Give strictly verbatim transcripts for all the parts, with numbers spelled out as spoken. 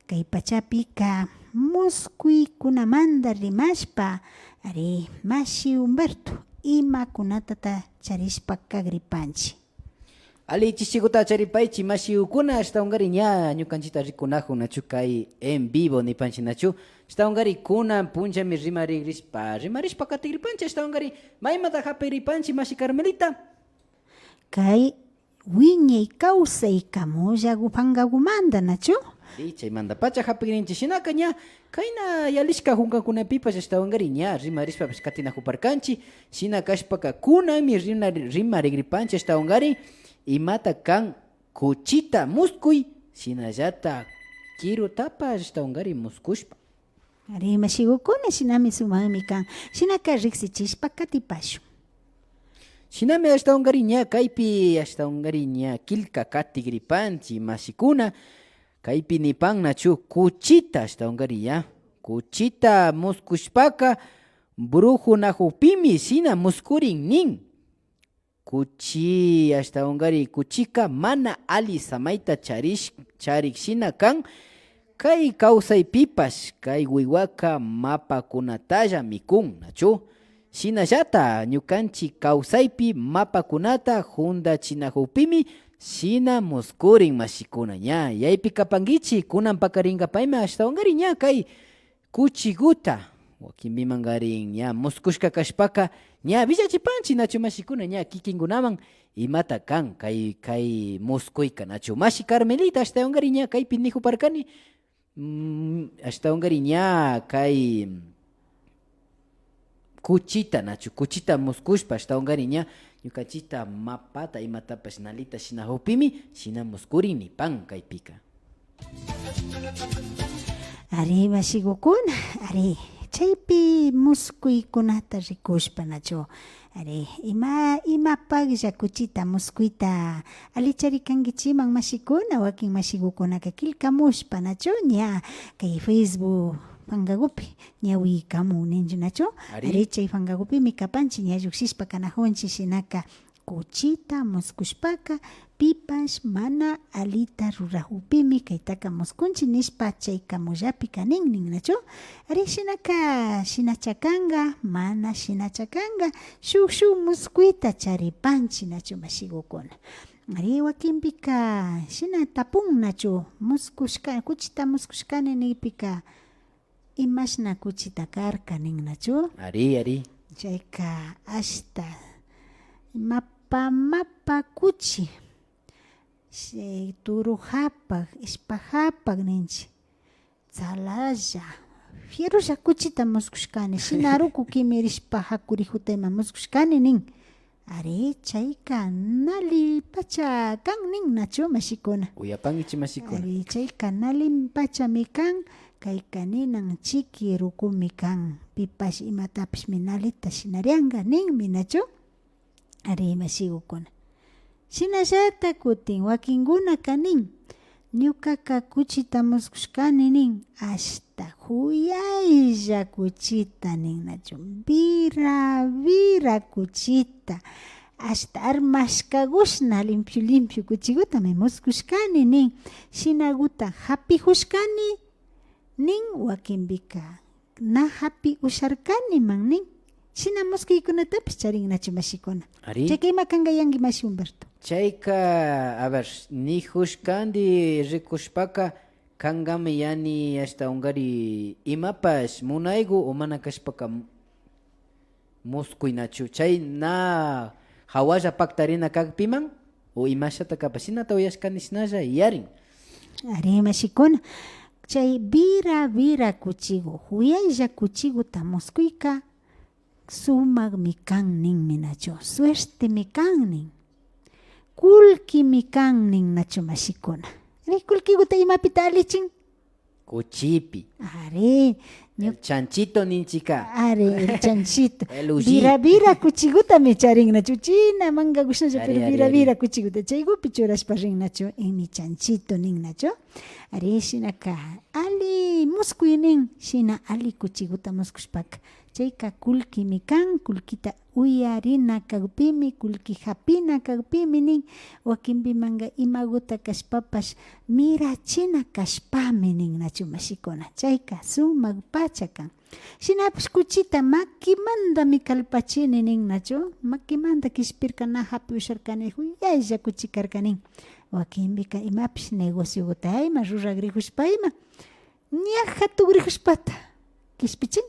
Kay pachapika muskuykunamanta rimashpa, ari, mashi Humberto, imakunatata charishpa kagripanchi? Ali chishiguta charipaychi, mashigukuna, ashtawankari ña ñukanchita rikunajun nachu kay en vivo nipanchi nachu. Ashtawankari kunan punllami rimarigrishpa, rimarishpa katigripanchi, ashtawankari maymanta japigripanchi, mashi Carmelita. Kay wiñay kawsay kamullagu pangagumanta, nachu? Ari, chaymanta pacha japigrinchi. Shinaka ña kayna yalishka junkankunapipash ashtawankari ña rimarishpapash katinajuparkanchi. Shina kashpaka kunanmi rina-, rimarigripanchi ashtawankari imata kan kuchita muskuy, shinallata kirutapash ashtawankari muskushpa. Ari, mashigukuna, shinami sumakmi kan. Shinaka riksichishpa katipashun. Shinami ashtawankari ña kaypi, ashtawankari ña killka katigripanchi mashikuna. Kaypi nipan nachu kuchita ashtawankari ña. Kuchita muskushpaka brujunajukpimi shina muskurin nin. Kuchi, ashtawankari kuchika mana ali samayta charish-, charik shina kan. Kay kawsaypipash kay wiwaka mapakunatalla mikun, nachu? Shinallata ñukanchi kawsaypi mapakunata juntachinajukpimi shina muskurin mashikuna. Ña, yaypi kapankichi, kunan pakarinka payman ashtawankari ña kay kuchiguta, wakinpimankarin ña muskushka kashpaka, ña willachipanchi nachu mashikuna, ña kikinkunaman imata kan kay, kay muskuyka nachu. Mashi Carmelita, ashtawankari ña kaypi nijuparkani, mm, ashtawankari ña kay kuchita nachu, kuchita muskushpa, ashtawankari ña ñukanchita mapata imatapash nalita shinajukpimi, shina muskurin nipan kaypika. Ari, mashigukuna, ari, chaypi muskuykunata rikushpa, nachu? Ari, ima, imapaklla kuchita muskuyta alicharikankichiman, mashikuna? Wakin mashigukunaka killkamushpa, nachu? Ña kay Facebook pankagupi ñawi kamun ninchu, nachu? Ari. Ari, chay pankagupimi kapanchi, ña llukshishpa kanajunchi, shinaka kuchita muskushpaka pipash mana alita rurajukpimi kaytaka muskunchi nishpa chay kamullapika nin, nin, nachu? Ari, shinaka shinacha kanka, mana shinacha kanka, shuk, shuk muskuyta charipanchi, nachu, mashigukuna? Ari, wakinpika shina tapun, nachu? Muskushka, kuchita muskushkani nikpika, imashna kuchita karka nin, nachu? Ari, ari. Chayka ashta mapa, mapa kuchi, shi-, turu japak, ishpa japak ninchi, tsalalla, fierrolla kuchita muskushkani, shinaruku kimirishpa jakurijukta ima muskushkani nin. Ari, chayka nali pacha kan nin, nachu, mashikuna? Uyapankichi, mashikuna. Ari, chayka nali pachami kan, kayka ninan chiki rukumi kan, pipash imatapishmi nalita shinarianka ninmi, nachu? Ari, mashigukuna. Shinallata kutin wakinkunaka nin, ñukaka kuchita muskushkani nin, ashta juyaylla kuchita nin, nachu, vira, vira kuchita, ashta armashkagushna limpio, limpio kuchigutami muskushkani nin, shinaguta japijushkani nin, wakinpika na japi usharkaniman nin. Shina muskuykunatapish charin nachu, mashikuna? Ari. Chayka ima kanka yanki, mashi Humberto? Chayka, a ver, nijushkandi rikushpaka, kankami yani ashtawankari imapash munaygu o mana kashpaka muskuy nachu. Chay na jawalla paktarina kakpiman o imashata kapash shinata uyashkani shinalla yarin. Ari, mashikuna, chay vira vira kuchigu, juyaylla kuchiguta muskuyka sumakmi kan ninmi nachu, suertemi kan nin, kullkimi kan nin nachu, mashikuna. Ari, kullkiguta imapita alichin? Kuchipi. Ari, ñuk- El chanchito ninchika. Ari, el chanchito. El ushi. Vira vira kuchigutami charin nachu. China manga gushnalla, ari, pero ari, vira ari. Vira kuchiguta chaygupi churashpa rin nachu, imi chanchito nin nachu. Ari, shinaka ali muskuy nin, shina ali kuchiguta muskushpaka Chayka kullkimi kan, kullkita uyarina kakpimi, kullki japina kakpimi nin, wakinpimanka imaguta kashpapash mirachina kashpami nin, nachu mashikuna. Chayka sumak pacha kan. Shinapash kuchita makimantami kallpachini nin, nachu? Makimanta kishpirka na japi usharkani, juyaylla kuchi karka nin. Wakinpika imapish negocioguta ima ruragrijushpa ima ña jatugrijushpata kishpichin.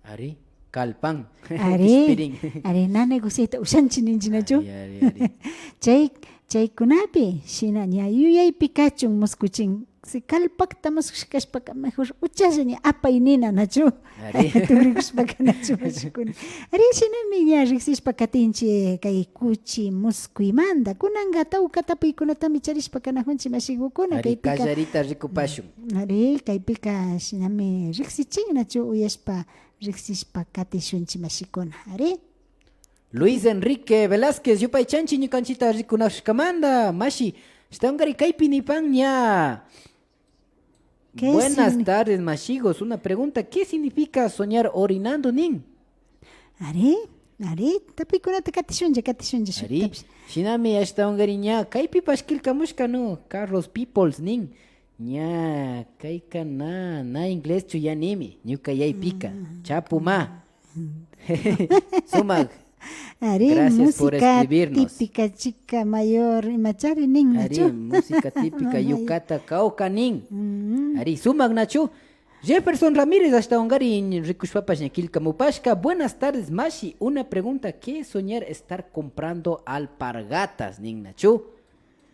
Ari, kalpan. Ari, kishpirin. Ari, na negociayta ushanchi ninchi, nachu? Ari, ari, ari. Chay, chaykunapi shina ña yuyaypi kachun muskuchin. Si kalpakta muskushka kashpaka mejor uchalla ña apay nina, nachu? Ari. Tugrikushpaka nachu mashikuna. Ari, shinami ña riksishpa katinchi kay kuchi muskuymanta. Kunanka tawka tapuykunatami charishpa kanajunchi mashigukuna. Ari, kaypika kallarita rikupashun. Ari, kaypika shinami riksichin nachu uyashpa, riksishpa katishunchi mashikuna. Ari. Luis Enrique Velázquez, yupaychanchi ñukanchita rikunashkamanta, mashi, ashtawankari kaypi nipan ña. ¿Qué Buenas signi- tardes, mashigos. Una pregunta, ¿qué significa soñar orinando nin? Ari, ari, tapuykunata katishunlla, katishunlla, Ari, shuktapish. Shinami ashtawankari ña, kaypipash killkamushka, no, Carlos Peoples nin, ña, kayka na, na ingleschu yanimi, ñuka yaypika, chapuma. Sumak. Ari, gracias por música escribirnos. Típica chica mayor, imachari nin, Ari, nachu? Música típica Mamay. Yukata kawka nin. Mm. Ari, sumak nachu? Jefferson Ramírez, ashtawankari rikushpapash ña killkamupashka. Buenas tardes, mashi. Una pregunta, ¿qué es soñar estar comprando alpargatas nin, nachu?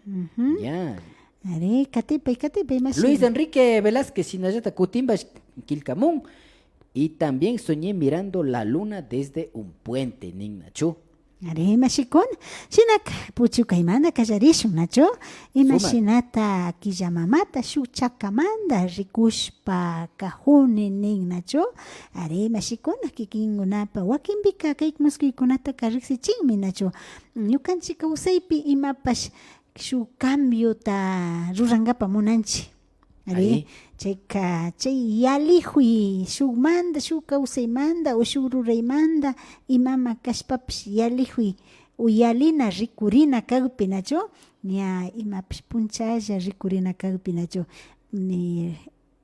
Ujú. Ya. Ari, katipay, katipay, mashi. Luis Enrique Velázquez, shinallata kutinpash killkamun. Y también soñé mirando la luna desde un puente nin, nachu? Ari, mashikuna, shinaka puchukaymanta kallarishun, nachu? Ima Sumak. Shinata killa mamata shuk chakamanta rikushpa kajuni nin, nachu? Ari, mashikuna, kikinkunapa wakinpika kay muskuykunataka riksichinmi, nachu? Ñukanchik kawsaypi imapash shuk cambiota rurankapa munanchi. Ari, Ari. Chayka, chay yalijuy shukmanta, shuk kawsaymanta o shuk ruraymanta, imama kashpapish yalijuy o yalina rikurina kakpi, nachu? Ña imapish punchalla rikurina kakpi, nachu? Ni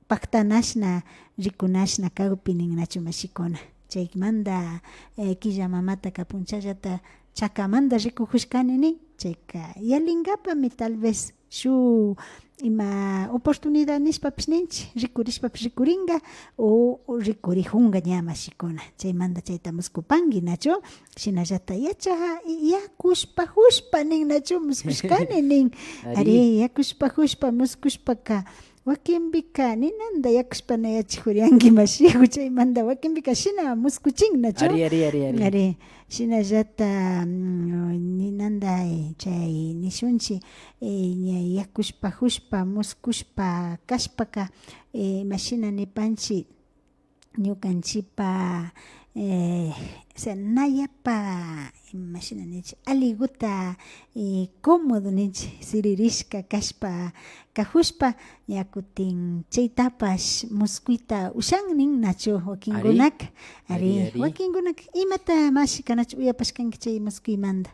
paktanashna, rikunashna kakpi nin, nachu, mashikuna? Chaymanta, eh, killa mamataka punchallata chakamanta rikujushkani nin, chayka yalinkapami tal vez shuk ima oportunidad nishpapish ninchi, rikurishpapish rikurinka o, o rikurijunka ña, mashikuna. Chaymanta chayta muskupanki, nachu? Shinallata yacha, yakushpajushpa nin, nachu? Muskushkani nin. Ari. Ari, yakushpajushpa, muskushpaka, wakinpika ninanta yakushpa na yachajurianki mashigu, chaymanta wakinpika shina muskuchin, nachu? Ari, ari, ari, ari. Ari, shinallata, mm, ninanta, eh, chay nishunchi, eh, ña yakushpajushpa, muskushpa kashpaka, eh, imashina nipanchi, ñukanchipa, eh, o sea, na yapa, imashina ninchi, aliguta, eh, cómodo ninchi, siririshka kashpa, kajushpa, ña kutin chaytapash muskuyta ushan nin, nachu, wakinkunaka? Ari, ari, ari, ari. Wakinkunaka imata mashi kanachu uyapashkanki chay muskuymanta?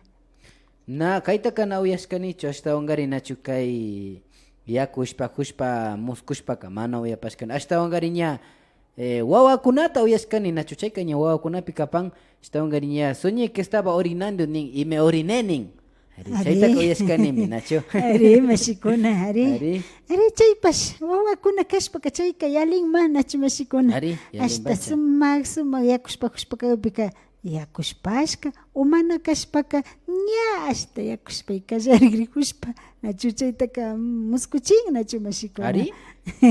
Na, kaytaka na uyashkanichu, ashtawankari nachu kay yakushpa, jushpa, muskushpaka mana uyapashkani. Ashtawankari ña, eh, wawakunata uyashkani, nachu chayka ña wawakunapi kapan, ashtawankari ña, soñé que estaba orinando nin, y me oriné nin. Ari, Ari. Chaytaka uyashkanimi, nachu? Ari, mashikuna, ari. Ari. Ari, chaypash, wawakuna kashpaka chayka yalinma, nachu, mashikuna? Ari, yalinpacha. Ashta sumak, sumak yakushpa, jushpa kakpika, yakushpashka, o mana kashpaka, ña ashta yakushpa y kallarigrijushpa, nachu chaytaka muskuchin, nachu, mashikuna? Ari,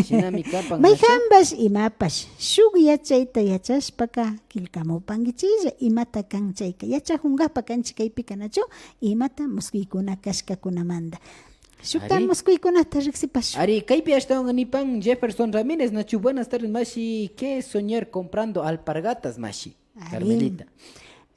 shinami kapan, nachu? Mayjanpash imapash, shuk yachayta yachashpaka, killkamupankichilla, imata kan chayka, yachajunkapa kanchi kaypika, nachu? Imata muskuykuna kashkakunamanta. Shukta Ari. Muskuykunata riksipashun. Ari, kaypi ashtawan nipan Jefferson Ramírez, nachu, buenas tardes, mashi, ¿qué es soñar comprando alpargatas, mashi? Ari. Carmelita.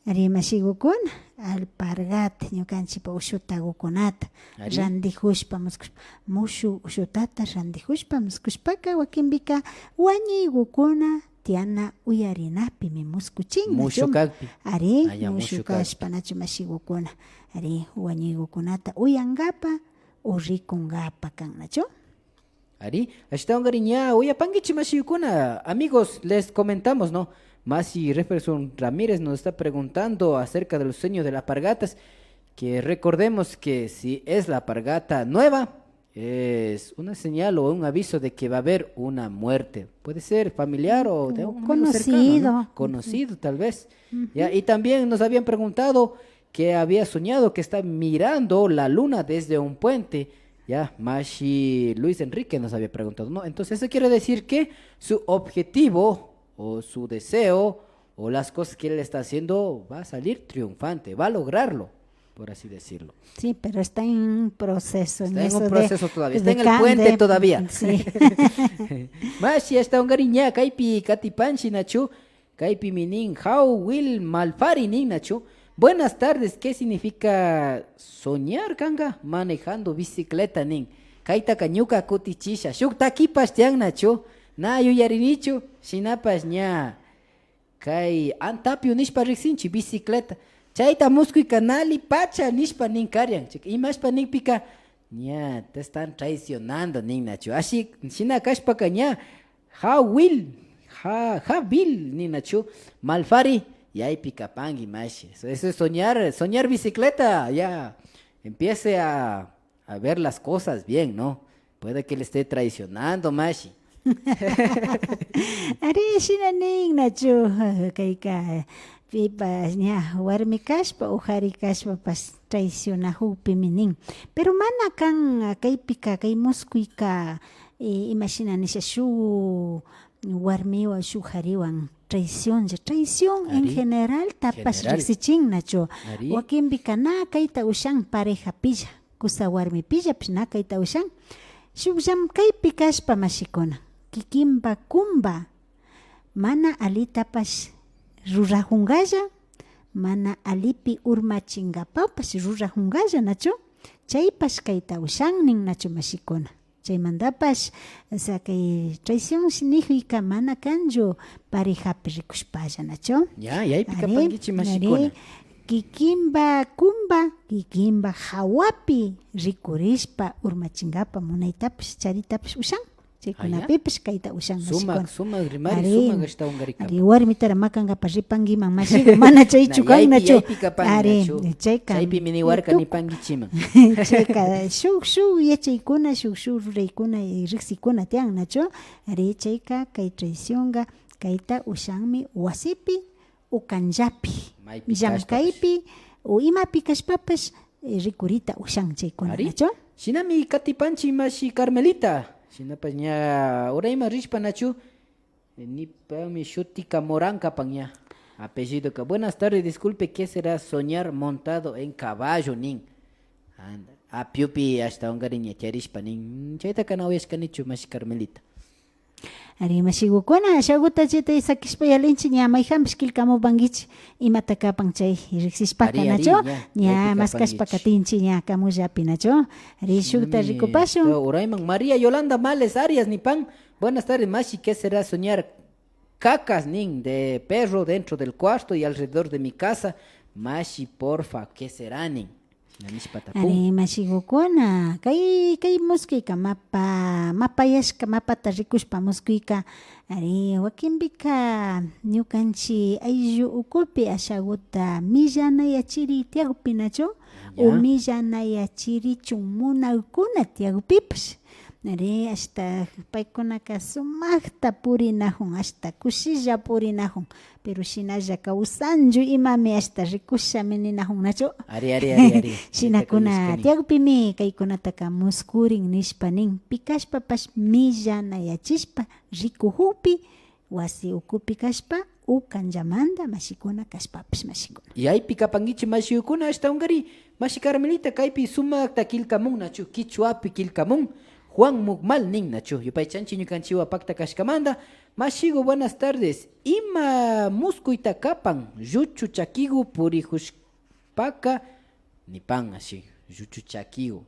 Ari, mashigukuna, alpargata, ñukanchipa ushutagukunata Ari. Randijushpa, muskushpa, mushu ushutata randijushpa, muskushpaka, wakinpika wañuygukuna, tiana uyarinapimi muskuchin, nachu? Mushu kakpi. Ari, ah, ya, mushu mushu kakpi. Kashpa, nachu, mashigukuna? Ari, wañuygukunata uyangapa o rikungapa kan, nachu? Ari, ashtawankari ña uyapankichi mashigukuna. Amigos, les comentamos, ¿no? Mashi Jefferson Ramírez nos está preguntando acerca de los sueños de las alpargatas, que recordemos que si es la alpargata nueva, es una señal o un aviso de que va a haber una muerte. Puede ser familiar o de un amigo cercano, ¿no? Conocido. Conocido, tal vez. Ya, y también nos habían preguntado que había soñado que está mirando la luna desde un puente. Ya, mashi Luis Enrique nos había preguntado, ¿no? Entonces, eso quiere decir que su objetivo o su deseo o las cosas que él está haciendo va a salir triunfante, va a lograrlo, por así decirlo. Sí, pero está en un proceso, en eso de, de cambio. Está en un proceso todavía, está en el puente todavía. Sí. Mashi, ashtawankari ña kaypi katipanchi, nachu? Kaypimi nin, How Will Malfari nin, nachu? Buenas tardes, ¿qué significa soñar, kanka? Manejando bicicleta nin. Kaytaka ñuka kutichisha. Shuk takipash tiyan, nachu? Na yuyarinichu, shinapash ña kay antapio nishpa riksinchi bicicleta. Chayta muskuyka nali pacha nishpa nin karian. Chayka imashpa nikpika, ña te están traicionando nin, nachu. Ashi, shina kashpaka ña, Jawil, ja, Jawil nin, nachu. Malfari, yaypi kapanki, mashi. Eso, eso es soñar, soñar bicicleta, ya empiece a, a ver las cosas bien, ¿no? Puede que le esté traicionando, mashi. Ari, shina nin, nachu, kayka, pipash ña warmi kashpa o kari kashpapash traicionajukpimi nin. Pero mana kan, kaypika, kay muskuyka, eh, imashina nisha, shuk warmiwan, shuk kariwan traicionlla. Traición en general tapash riksichin, nachu. Wakinpika na kayta ushan parejapilla, kusa warmipillapish na kayta ushan. Shuk llamkaypi kashpa, mashikuna, kikinpa kumpa mana alitapash rurajungalla, mana alipi urmachingapapash rurajungalla, nachu? Chaypash kayta ushan nin, nachu, mashikuna? Chaymantapash, o sea, kay traición nijuyka mana kanchu parejapi rikushpalla, nachu? Ya, yaypi kapankichi, mashikuna. Ari, kikinpa kumpa, kikinpa jawapi rikurishpa urmachingapa munaytapish, charitapish ushan. Chaykunapipish kayta ushan, mashikuna. Sumak, sumak rimari, sumak ashtawankarikama. Ari, warmitara makangapa ripankiman, mashiku, mana chaychu kan, nachu? Ari, chayka. Chaypimi niwarka nipankichiman. Chayka, shuk, shuk yachaykuna, shuk, shuk ruraykuna y riksikuna tiyan, nachu? Ari, chayka, kay traicionka, kayta ushanmi wasipi, o kanllapi, llamkaypi, o imapi kashpapash, eh, rikurita ushan chaykuna, nachu? Shinami katipanchi, mashi Carmelita. Shinapash ña urayman rishpa, nachu? Eh, nipanmi shutika Morán kapan ña. Apellidoka. Buenas tardes, disculpe, ¿qué será soñar montado en caballo? Nin. Anda, apiopi ashtawankarin ña charishpa nin. Chaytaka na uyashkanichu, mashi Carmelita. Ari, mashigukuna, ashaguta chayta sakishpa yalinchi, ña mayjanpish killkamupankichi, imata kapan chay riksishpaka, nachu? Ña maskashpa katinchi, ña kamullapi, nachu? Ari, shukta rikupashun. Urayman María Yolanda Males Arias nipan, buenas tardes, mashi, ¿qué será soñar cacas, nin, de perro dentro del cuarto y alrededor de mi casa? Mashi, porfa, ¿qué será, nin? Shina nishpa tapun. Ari, mashigukuna, kay, kay muskuyka mapa, mapayashka, mapata rikushpa muskuyka, ari, wakinpika ñukanchi ayllu ukupi ashaguta millanayachiri tiyakpi, nachu? O millanayachirichun munaykuna tiyakpipash. Ari, ashta paykunaka sumakta purinajun, ashta kushilla purinajun. Pero shinalla kawsanchu imami ashta rikushami ninajun, nachu? Ari, ari, ari, ari. Shinakuna tiyakpimi kaykunataka muskurin nishpa nin. Pi kashpapash millanayachishpa rikujukpi, wasi ukupi kashpa, o kanllamanta mashikuna kashpapash, mashikuna. Yaypi kapankichi mashikuna, ashtawankari mashi Carmelita, kaypi sumakta killkamun, nachu? Kichwapi killkamun. Juan Mukmal nin, nachu? Yupaychanchi ñukanchiwa pakta kashkamanta. Mashigu, buenas tardes. Ima muskuyta kapan lluchu chakigu purijushpaka? Nipan ashi, lluchu chakigu.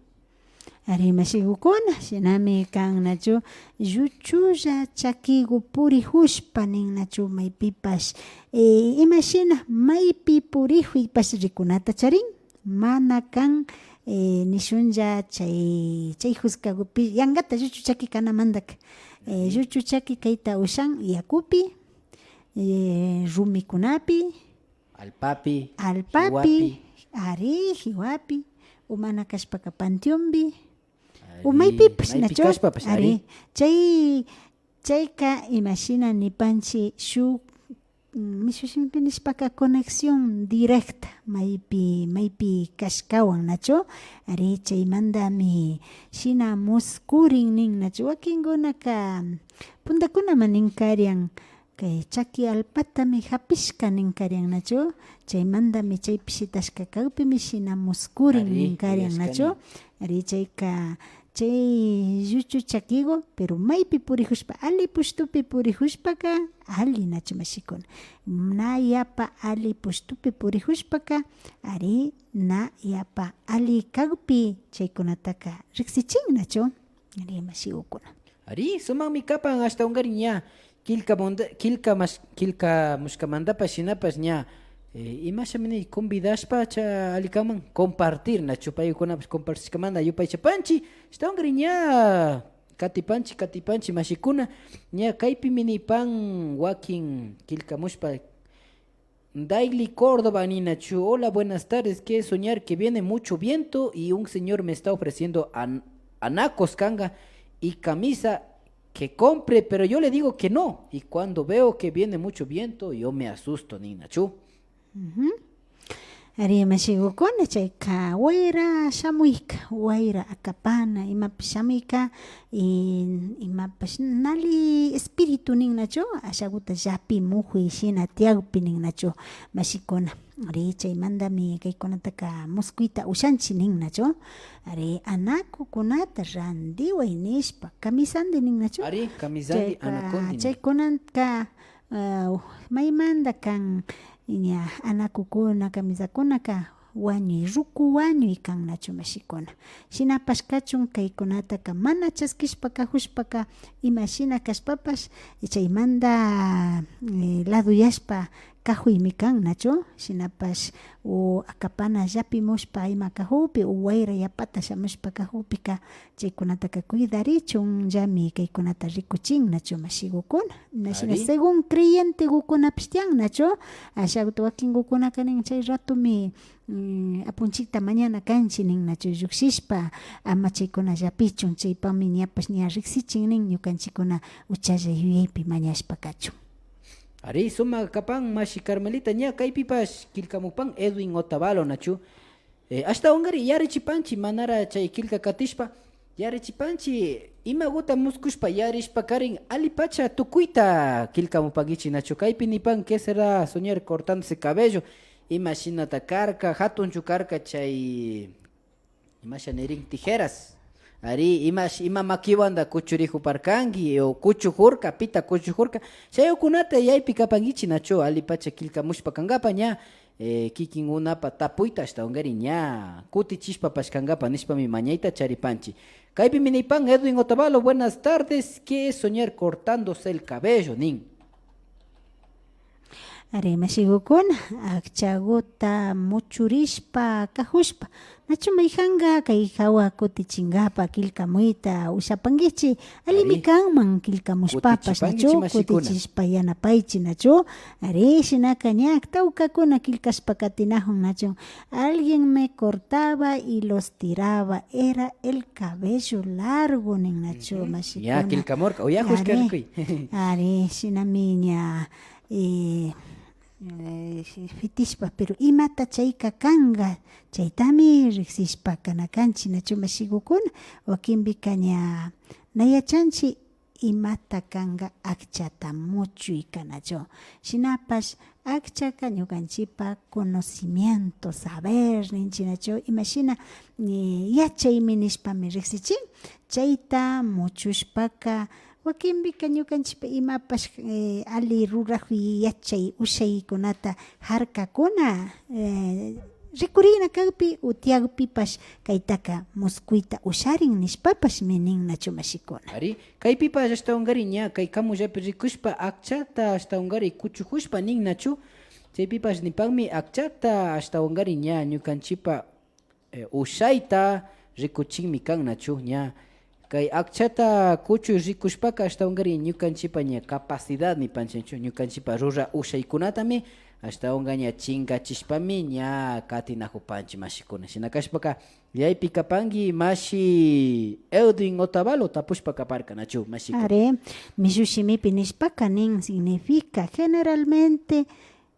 Ari, mashigukuna, shinami kan nachu, lluchulla chakigu purijushpa nin nachu, maypipash, eh, imashina, maypi purijuipash rikunata charin, mana kan, eh, nishunlla chay, chay juzgagupi, yangata lluchu chaki kanamandaka, eh, lluchu chaki kayta ushan yakupi, eh, rumikunapi, Allpapi, allpapi, jiwapi. Ari, jiwapi, o mana kashpaka panteonpi, o maypipash, maypi nachu? Kashpapash, ari, ari. Chay, chayka imashina nipanchi shuk, mm, mishu shimipi nishpaka conexión directa, maypi, maypi kashkawan, nachu? Ari, chaymandami shina muskurin nin, nachu? Wakinkunaka puntakunaman ninkarian, kay chaki allpatami japishka ninkarian, nachu? Chaymandami chaypi shitashka kakpimi shina muskurin ninkarian, nachu? Ari, chayka chay lluchu chakigu, pero maypi purijushpa, alli pushtupi purijushpaka alli, nachu, mashikuna? Na yapa alli pushtupi purijushpaka, ari, na yapa alli kakpi chaykunataka riksichin, nachu? Ari, mashigukuna. Ari, sumakmi kapan, ashtawankarin ña killka munda-, killka mash-, killkamushkamandapash shinapash ña, eh, imashami ni convidashpa cha alli kanman compartir, nachu? Paykunapash compartishkamanda yupaychapanchi, ashtawankarin ña katipanchi, katipanchi, mashikuna, ña kaypimi nipan wakin killkamushpa, Daily Córdoba ninachu. Hola, buenas tardes. Qué soñar que viene mucho viento y un señor me está ofreciendo an-, anacos, canga y camisa que compre, pero yo le digo que no. Y cuando veo que viene mucho viento, yo me asusto, ninachu. Ujú. Ari, mashigukuna, chayka wayra shamuyka, wayra akapana, imapash shamuyka, y imapash nali espíritu ninnachu, ashaguta llapi mujuy shina tiyakpi ninnachu, mashikuna. Ari, chaymantami kaykunataka muskuyta ushanchi ninnachu. Ari, anakukunata randiway nishpa, kamisandi ninnachu. Ari, kamisandi, chayka, anakundi nin. Chaykunaka, ah, maymanta kan ña anakukuna, kamisakunaka wañuy, ruku wañuy kan nachu, mashikuna. Shinapash kachun, kaykunataka mana chaskishpa kajushpaka, ima shina kashpapash, chaymanta, eh, laduyashpa kajuymi kan nachu. Shinapash, o akapana llapimushpa ima kajukpi, o wayra yapata shamushpa kajukpika, chaykunataka cuidarichunllami kaykunata rikuchin nachu, mashigukuna. Imashina, ari, según creyentegukunapash tiyan nachu, ashaguta wakingukunaka nin chay ratomi, mm, apunchikta mañana kanchi nin nachu, llukshishpa, ama chaykuna llapichun, chaypami ñapash ña riksichin nin, ñukanchikuna uchalla yuyaypi mañashpa kachun. Ari, sumak kapan, mashi Carmelita, ña kaypipash killkamupan Edwin Otavalo nachu. Eh, ashtawankarin yarichipanchi, manara chay killka katishpa, yarichipanchi, imaguta muskushpa yarishpakarin, allipacha tukuyta killkamupankichi nachu. Kaypi nipan, ¿qué será soñar cortándose cabello? Imashinata karka, jatunchu karka chay, imasha nirin, tijeras. Ari, imash, ima makiwanta kuchurijuparkanki, o kuchujurka, pita kuchujurka, chaykunata yaypi kapankichi nachu, allipacha killkamushpa kankapa ña. Eh, kikinkunapa tapuyta ashtawankarin ña kutichishpapash kankapa nishpami mañayta charipanchi. Kaypimi nipan Edwin Otavalo, buenas tardes, ¿qué es soñar cortándose el cabello? Nin. Ari, mashigukuna, akchaguta muchurishpa kajushpa, nachu mayjanka kay jawa kutichinkapa killkamuyta ushapankichi, allimi kanman killkamushpapash, nachu, kutichishpa yanapaychi nachu. Ari, shinaka ña tawkakuna killkashpa katinajun nachu. Alguien me cortaba y los tiraba, era el cabello largo nin nachu, mashikuna. Ña killkamurka, uyajushka rikuy. Ari, shinami ña, eh, eh, fitishpa, pero imata chayka kanka, chaytami riksishpa kana kanchi nachu, mashigukuna. Wakinpika ña na yachanchi imata kanka akchata muchuyka nachu. Shinapash akchaka ñukanchipa conocimiento, saber ninchi nachu, imashina, eh, yachaymi nishpami riksichin. Chayta muchushpaka wakinpika ñukanchipa imapash, eh, alli rurajuy yachay ushaykunata jarkakuna, eh, rikurina kakpi o tiyakpipash kaytaka muskuyta usharin nishpapashmi nin nachu mashikuna. Ari, kaypipash ashtawankarin ña kay kamullapi rikushpa akchata ashtawankarin kuchukushpa nin nachu. Chaypipash nipanmi akchata ashtawankarin ña ñukanchipa eh, ushayta rikuchinmi kan nachu ña. Kay akchata kuchuy rikushpaka ashtawankarin ñukanchipa ña capacidad nipanchikchu, ñukanchipa rura ushaykunatami ashtawanka ña chinkachishpami ña katinakupanchik mashikuna. Shina kashpaka yaypi kapanki mashi Edwin Otavalo tapushpa kaparka nachu mashikuna. Ari, mishu shimipi nishpaka nin significa generalmente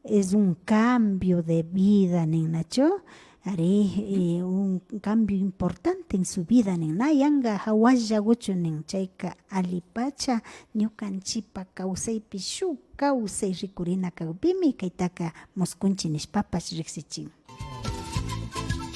es un cambio de vida nin nachu. Ari, eh, un cambio importante en su vida nin. Na yanka hawallakuchu nin. Chayka allipacha ñukanchipa kawsaypi shuk kawsay rikurina kakpimi kaytaka muskunchik nishpapash riksichin.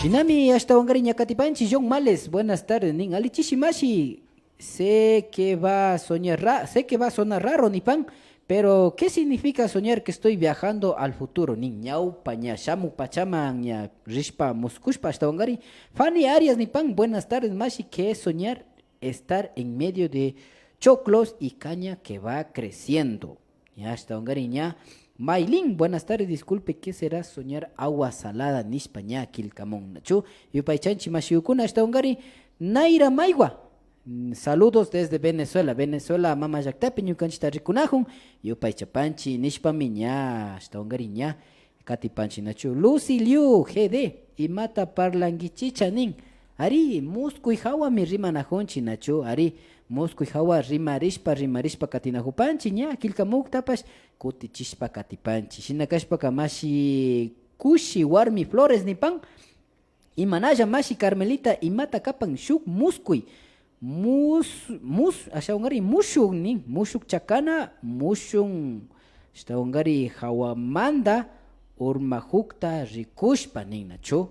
Shinami ashtawankarin ña katipanchik John Males, buenas tardes nin. Alli chishi mashi, sé que va a soñar ra-, sé que va a sonar raro nipan, pero ¿qué significa soñar que estoy viajando al futuro? Nin ñawpa ña shamuk pachaman ña rishpa muskushpa ashtawankarin. Fanny Arias nipan, buenas tardes mashi, ¿qué es soñar? Estar en medio de choclos y caña que va creciendo. Ña ashtawankarin ña. Maylin, buenas tardes, disculpe, ¿qué será soñar agua salada? Nishpa ña killkamun nachu. Yupaychanchik mashikuna ashtawankarin. Naira Maigua, mm, saludos desde Venezuela. Venezuela mama llaktapi ñukanchikta rikunakun. Yupaychapanchik nishpami ña ashtawankarin ña katipanchik nachu. Lucy Liu G D, imata parlankichicha nin. Ari, muskuy hawami rimanakunchik nachu. Ari, muskuy hawa rimarishpa rimarishpa katinakupanchik ña killkamuktapash kutichishpa katipanchik. Shina kashpaka mashi Kushi Warmi Flores nipan, imanalla mashi Carmelita, imata kapan shuk muskuy? Mus-, mus-, ashawankarin mushuk nin, mushuk chakana, mushun, ashtawankarin hawamanta urmakukta rikushpa nin nachu.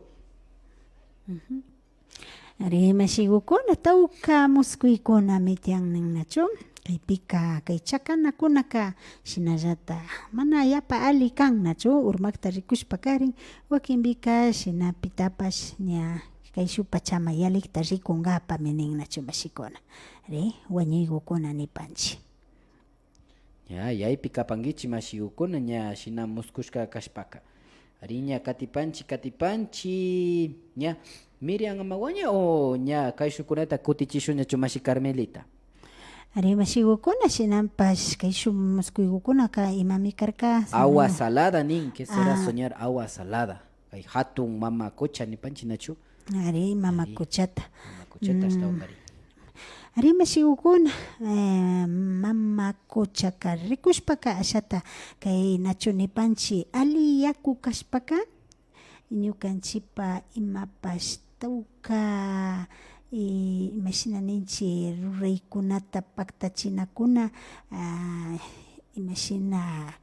Ari, mashikukuna, tawka muskuykunami tiyan nin nachu. Kaypika kay chakanakunaka shinallata mana yapa alli kan nachu, urmakta rikushpa karin, wakinpika shinapitapash ña kay shuk pachama yallikta rikunkapami nin nachu mashikuna. Ari, wañuykukuna nipanchik. Ña, yaypi kapankichik mashikukuna, ña shina muskushka kashpaka. Ari, ña katipanchik, katipanchik, ña. Miriam Amaguaña o ña kayshukkunata kutichishunñachu mashi Carmelita? Ari, mashikukuna, shinapash kayshuk muskuykukunaka imami karka? Agua salada nin, ¿qué será soñar agua salada? Kay hatun mama kucha nipanchik nachu? Ari, mama kuchata. Mama kuchata ashtawankarin. Ari, mashikukuna, eh, mama kuchaka rikushpaka ashata kay nachu nipanchik, alli yaku kashpaka ñukanchikpa imapash tawka, eh, imashina ninchik, ruraykunata paktachinakuna, ah, imashina,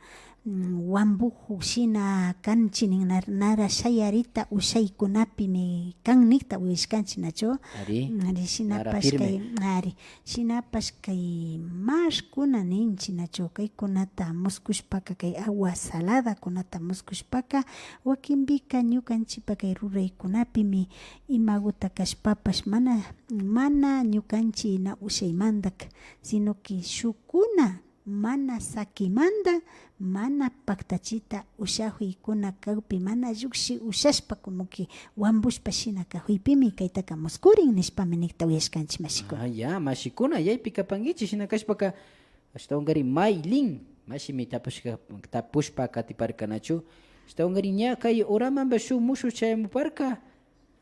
mm, wambukuk shina kanchik nin, nar-, nara shayarita ushaykunapimi kan nikta uyashkanchik nachu. Ari, ari, shinapash kay, ari, shinapash kay markuna ninchik nachu, kaykunata muskushpaka, kay agua saladakunata muskushpaka, wakinpika ñukanchikpa kay ruraykunapimi imaguta kashpapash mana, mana ñukanchik na ushaymantaka, sino que shukkuna mana sakimanta, mana paktachita ushakuykuna kakpi, mana llukshi ushashpa como que wambushpa shina kakuypimi kaytaka muskurin nishpami nikta uyashkanchik mashikuna. Ah, ya, mashikuna, yaypi kapankichik, shina kashpaka ashtawankarin Maylin mashimi tapushka, tapushpa katiparka nachu. Ashtawankarin ña kay horamanpash shuk mushuk chayamuparka.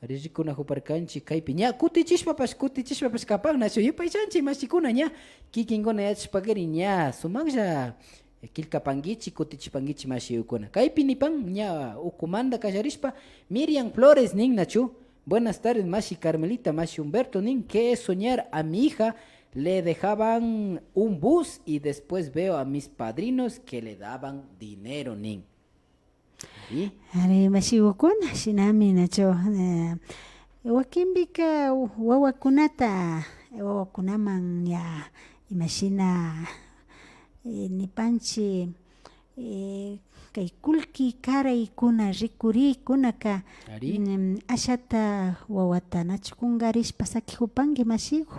Ari, rikunakuparkanchik kaypi. Ña kutichishpapash, kutichishpapash kapan nachu. Yupaychanchik mashikuna ña. Kikinkuna yachashpakarin ña sumaklla killkapankichik, kutichipankichik mashikuna. Kaypi nipan ña ukumanta kallarishpa, Miriam Flores nin nachu. Buenas tardes, mashi Carmelita, mashi Humberto nin, ¿qué es soñar a mi hija? Le dejaban un bus y después veo a mis padrinos que le daban dinero nin. Ari, mashikukuna, shinami nachu, eh, wakinpika wawakunata, wawakunaman ña imashina, eh, nipanchik, Eh, kay kullki karaykuna rikuriykunaka, Ari. mm, ashata wawata nachu kungarishpa sakijupanki mashigu.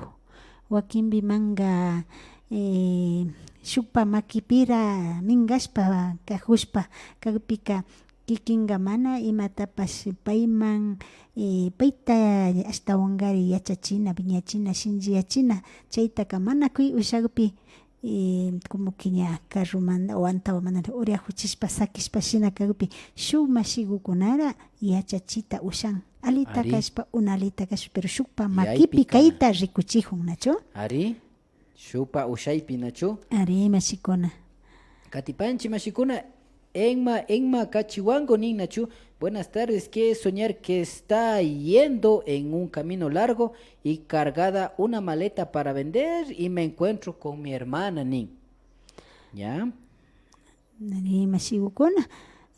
Wakinpimanga, eh, shukpa makipira mingashpa kajushpa kakpika, kikinga mana imatapash payman, eh, payta ashtawangari yachachina, wiñachina, shinchiyachina, chaytaka mana kuy ushakpi, eh, como que ña carromanta o antawamanta uriajuchishpa sakishpa shina kakpi shuk mashigukunara yachachita ushan. Alita Ari. kashpa, una alita kashpa, pero shukpa Yaypi makipi kana. kayta rikuchijun, nachu? Ari, shukpa ushaypi, nachu? Ari, mashikuna. Katipanchi mashikuna, Enma, Enma Cachihuango nin, nachu? Buenas tardes, qué soñar que está yendo en un camino largo y cargada una maleta para vender y me encuentro con mi hermana nin. Ya. Ari, mashigukuna,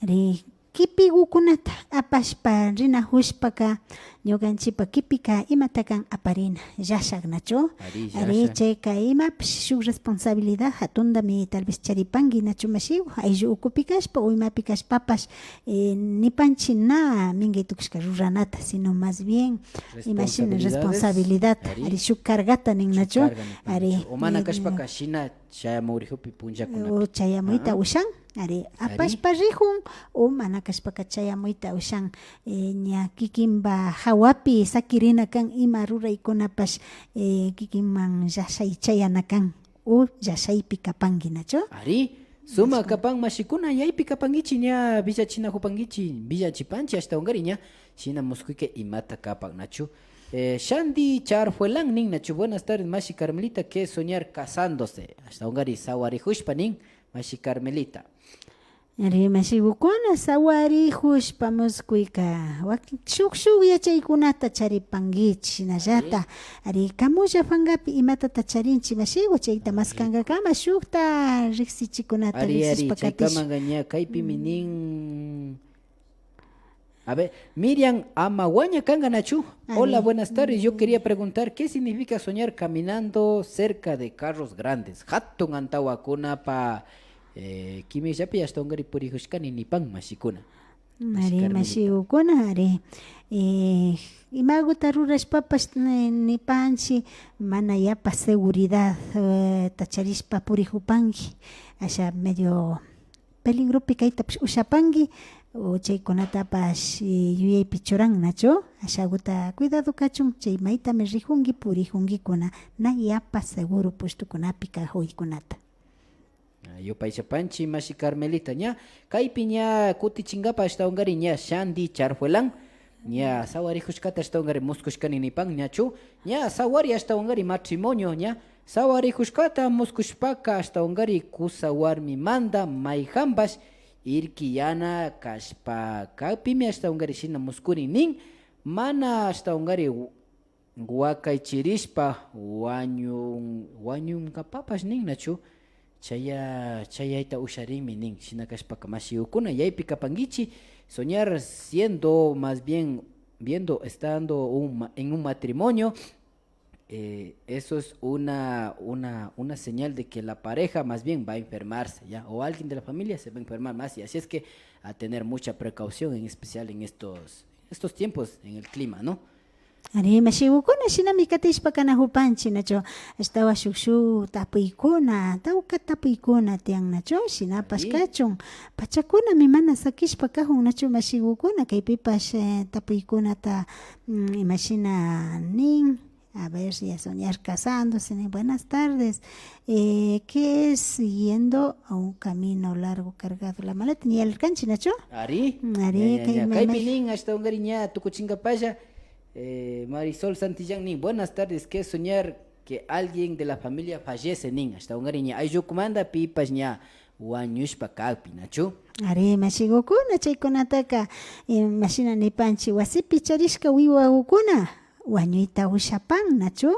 ari, kipigukunata apashpa rinajushpaka, ñukanchipa kipika imata kan aparina, llashak, nachu? Ari, Ari, llashak. chayka imapish shuk responsabilidad jatundami tal vez charipanki, nachu mashigu? Ayllu ukupi kashpa o imapi kashpapash, eh, nipanchi na mingay tukushka ruranata, sino más bien, imagina, Responsabilidades. responsabilidad, Ari. ari, shuk cargata nin, Shuk nachu? carga nipanki. Ari, O mana eh, kashpaka shina chayamugrijupi punllakunapi. O chayamuyta Ah. ushan, ari, Ari. apashpa rijun, o mana kashpaka chayamuyta ushan, eh, ña kikinpa jawapi sakirina kan ima ruraykunapash, eh, kikinman llashay chayana kan, o llashaypi kapanki, nachu? Ari, suma Ashkan. kapan mashikuna, yaypi kapankichi, ña villachinajupankichi, villachipanchi ashtawankari ña, shina muskuyka imata kapan, nachu? Eh, Shandy Charfuelan nin, nachu? Buenas tardes, mashi Carmelita, qué soñar casándose. Ashtawankari sawarijushpa nin, mashi Carmelita. Ari, mashigukuna, sawarijushpa muskuyka, wakin, shuk, shuk yachaykunata charipankichi, shinallata. Ari. Ari, kamulla pankapi imatata charinchi, mashigu, chayta Ari. maskankakama, shukta riksichikunata Ari, ari, riksishpa katish. chaykamanga ña, kaypimi Mm. nin. A ver, Miriam Amaguaña kanga, nachu? Hola, Ari. buenas tardes. Yo quería preguntar qué significa soñar caminando cerca de carros grandes. Jatun antawakunapa, eh, kimillapi ashtawankari purijushkani nipan mashikuna. Mashi Ari, Carmelita. mashigukuna, ari. Eh, imaguta rurashpapash ni-, nipanchi mana yapa seguridad, eh, ta charishpa purijupanki. Asha medio peligropi kaytapash ushapanki, o chaykunatapash, eh, yuyaypi churan, nachu? Ashaguta cuidado kachun, chay maytami rijunki, purijunkikuna, na yapa seguro pushtukunapi kajuykunata. Ah, yupaychapanchi, mashi Carmelita, ña, kaypi ña kutichinkapa ashtawankari ña Shandy Charfuelan, ña sawarijushkata ashtawankari muskushkani nipan, ñachu? Ña sawari ashtawankari matrimonio, ña sawarijushkata muskushpaka ashtawankari kusa warmimanta mayjanpash irkiyana kashpa kakpimi ashtawankari shina muskurin nin, mana ashtawankari wakaychirishpa wañun-, wañunkapapash nin, nachu? Chaya-, chayayta usharinmi nin. Shina kashpaka mashigukuna, yaypi kapankichi, soñar siendo, más bien, viendo, estando un ma-, en un matrimonio, eh, eso es una, una, una señal de que la pareja más bien va a enfermarse, ¿ya? O alguien de la familia se va a enfermar más, y así es que a tener mucha precaución, en especial en estos, estos tiempos, en el clima, ¿no? Ari, mashigukuna, shinami katishpa kanajupanchi, nachu? Ashtawan shuk shuk tapuykuna, tawka tapuykuna tiyan, nachu? Shinapash Ari. kachun. Pachakunami mana sakishpa kajun, nachu, mashigukuna? Kaypipash, eh, tapuykunata, mm, imashina nin. A ver, ya soñar casándose, nin, buenas tardes. Eh, ¿qué es yendo a un camino largo cargado la maleta? Ña yalirkanchi, nachu? Ari. Mm, ari, Ña, ña, kay ña. ima-, Kaypi ima- nin, ashtawankari ña tukuchinkapalla, eh, Marisol Santillán nin, buenas tardes, ¿qué soñar que alguien de la familia fallece? Nin, ashtawankari ña ayllukumanta pipash ña wañushpa kakpi, nachu? Ari, mashigukuna, chaykunataka, eh, imashina nipanchi, wasipi charishka wiwagukuna wañuyta ushapan, nachu?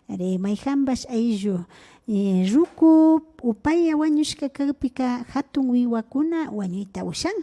Ari, mayjanpash ayllu, eh, ruku upaya wañushka kakpika jatun wiwakuna wañuyta ushan.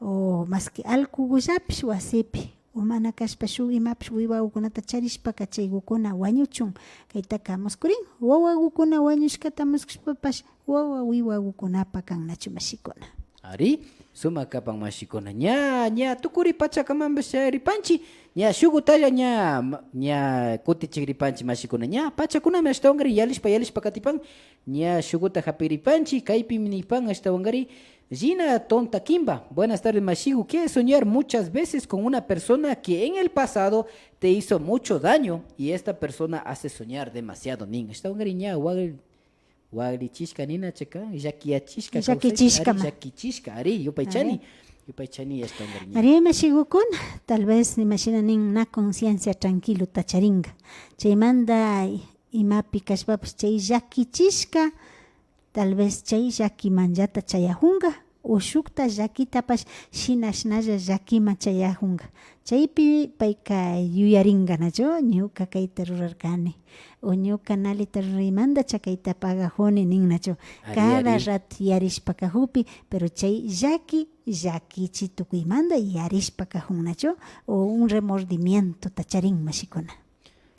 O maski allkugullapish wasipi mana kashpa shuk imapish wiwagukunata charishpaka chaygukuna wañuchun. Kaytaka muskurin, wawagukuna wañushkata muskushpapash wawa wiwagukunapa kan nachu mashikuna. Ari, sumak kapan mashikuna. Ña, ña tukuri pachakamanpash chayaripanchi. Ña shukutalla ña, ma-, ña kutichigripanchi mashikuna. Ña pachakunami ashtawankari yalishpa, yalishpa katipan. Ña shukuta japiripanchi, kaypimi nipan ashtawankari. Gina Tonta Kimba, buenas tardes mashigu. ¿Qué es soñar muchas veces con una persona que en el pasado te hizo mucho daño y esta persona hace soñar demasiado? Nin, ashtawankari ña wagri Wagrichishka nina chaka, llakiyachishka kawsayta, llakichishkama. Ari, llakichishka, ari, yupaychani, yupaychani, yashtangarin. Ari, mashigukuna, tal vez, imashina nin, na conciencia tranquilota charinga. Chaymanda imapi kashpapash chay llakichishka, tal vez chay llakimanllata chayajunga. Ushukta llakitapash shinashnalla llakiman chayajunga. Chaypi payka yuyaringa nachu, ñuka kayta rurarkani, o ñuka nalita ruraymanda chakayta pagajuni nin nachu. Ari, cada ari. Rato yarishpa kajupi, pero chay llaki, llakichi tukuymanda yarishpa kajun nachu, o un remordimientota charin mashikuna.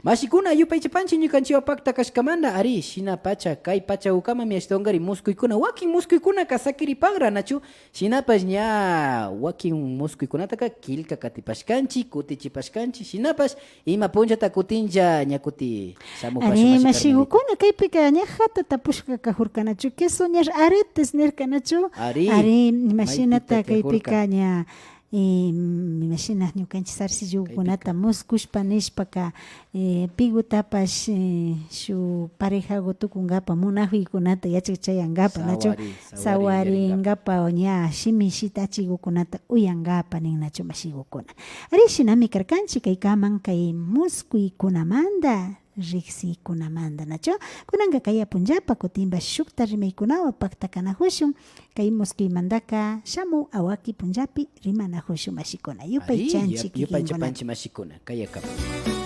Mashikuna, yupaychapanchi ñukanchiwa pakta kashkamanda, ari, shinapacha, kay pacha ukamami ashtawankari muskuykuna, wakin muskuykunaka sakiripanra, nachu? Shinapash ña wakin muskuykunataka killka katipashkanchi, kutichipashkanchi, shinapash ima punchata kutinlla ña kuti shamupashun. Ari, mashikuna, kaypika ña jata tapushka kajurkanachu, ¿qué soñar aretes nirkanachu? Ari, ari, imashinata maypita kaypika kajurka. Ña Eh, mm, imashina ñukanchik zarcillokunata muskushpa nishpaka, eh, pigutapash, eh, shuk parejagu tukunkapa munajuykunata yachak chayangapa, nachu? Sawari, sawari sawarinkapa ña shimi shitachigukunata uyangapa nin nachu mashigukuna. Ari shinami karkanchik kaykaman kay muskuykunamanda. Riksiykunamanda, nachu? Kunanka kaya punllapa kutinpash shukta rimaykunawan pakta kanajushun, kay muskuymandaka shamun awaki punllapi rimanajushun mashikuna. Ari, yupaychanchik yap-, kikinkunata. Yupaychapanchik mashikuna, kayakapan.